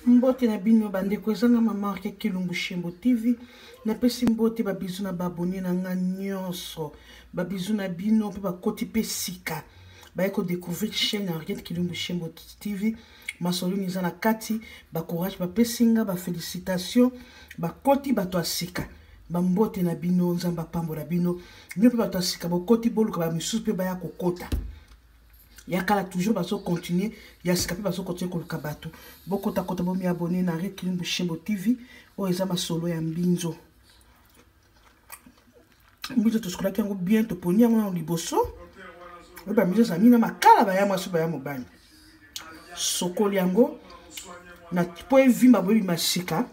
Mbote na bino bandeko, eza nga mama Marke Kilumbu Shembo TV. Napesi mbote ba bisous na ba abonné na nga nyonso. Ba bisous na bino pe bakoti pe sika. Baye ko découvrir chaîne Henriette Kilumbu Shembo TV. Masolo eza na kati, ba courage bapesi nga, ba félicitations, bakoti bato ya sika. Ba mbote na bino, Nzambe apambola bino. Bino pe bato ya sika bokoti boluka ba misusu pe baya kokota. Ya kala toujours bazo continuer, ya sika pe bazo continuer koluka bato. Bokota kota bomi abonner na Henriette Kilumbu Shembo TV. Oyo eza masolo ya mbinzo. Mbinzo tosukolaki yango bien, toponi yango na liboso. Oyo ba mbinzo ezali na makala baya mwasi baya mobali. Sokoli yango na po evimba boyebi masika.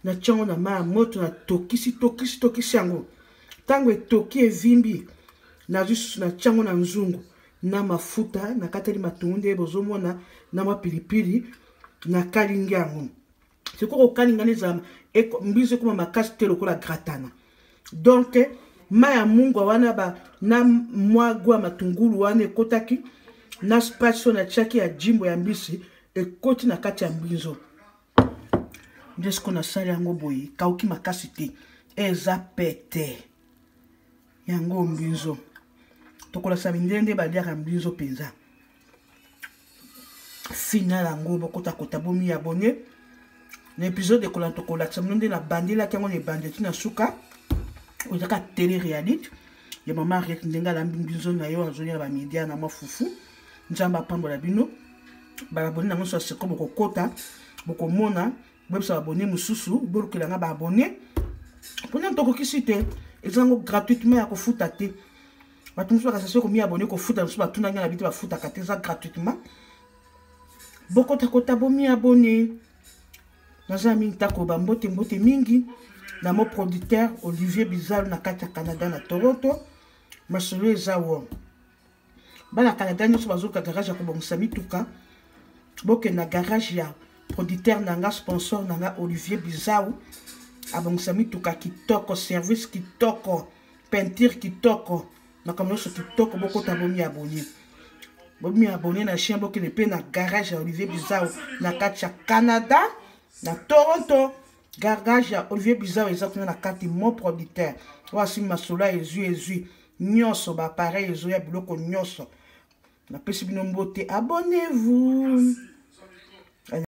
Na tiango na mayi ya moto, na tokisi tokisi tokisi yango. Tango etoki evimbi, nazwi susu na tiango na nzungu na mafuta, nakateli matungulu nde bozomona na mwa pilipili, nakalingi yango. Sikoyo kokalinga nde ezala mbinzo ekoma makasi te lokola gratana. Donc mai ya mungwa wana ba na mwa gwa matungulu wana ekotaki na spice oyo natiaki ya jimbo ya mbisi ekoti na kati ya mbinzo. Nde sikoyo nasali yango boye, kauki makasi te, eza pete yango mbinzo. Tokolasa mindele nde baliaka mbinzo mpenza. Final yango bokotakota bomi abonné na épisode ekolanda, tokolakisa bino nde nabandelaki yango na ebandeli ti na suka. Oyo ezaka télé réalité ya mama Henriette, ndenge alambi mbinzo na yo azolia na bamedia na mwa fufu. Nzambe apambola bino baabone na nyonso ya seko, bokokota bokomona, boyebisa baabone mosusu, bolukela nga baabone mpona tokokisi te, eza yango gratuitement ya kofuta te. Bato mosusu bakasa soki komi abone kofuta, mosusu batuna ngai na bite bafutaka te, eza gratuitement. Bokotakota bomi abone. Naza mingi tako ba mbote mbote mingi na mo producteur Olivier Bizalu na kati ya Canada na Toronto. Masolo eza wo bana Canada nyonso bazoka garage ya kobongisa mituka, bokende na garage ya producteur na nga, sponsor na nga Olivier Bizau, abongisa mituka kitoko, service kitoko, peinture kitoko, makambo nyonso kitoko. Bokota bomi abonné, bomi abonné na chaîne, bokende mpe na garage ya Olivier Bizau na kati ya Canada na Toronto. Garage ya Olivier Bizau eza kuna na kati, mon producteur oyo asimbi masolo ya ezwi ezwi nyonso, ba appareil ezoya biloko nyonso. Napesi bino mbote, abonnez-vous.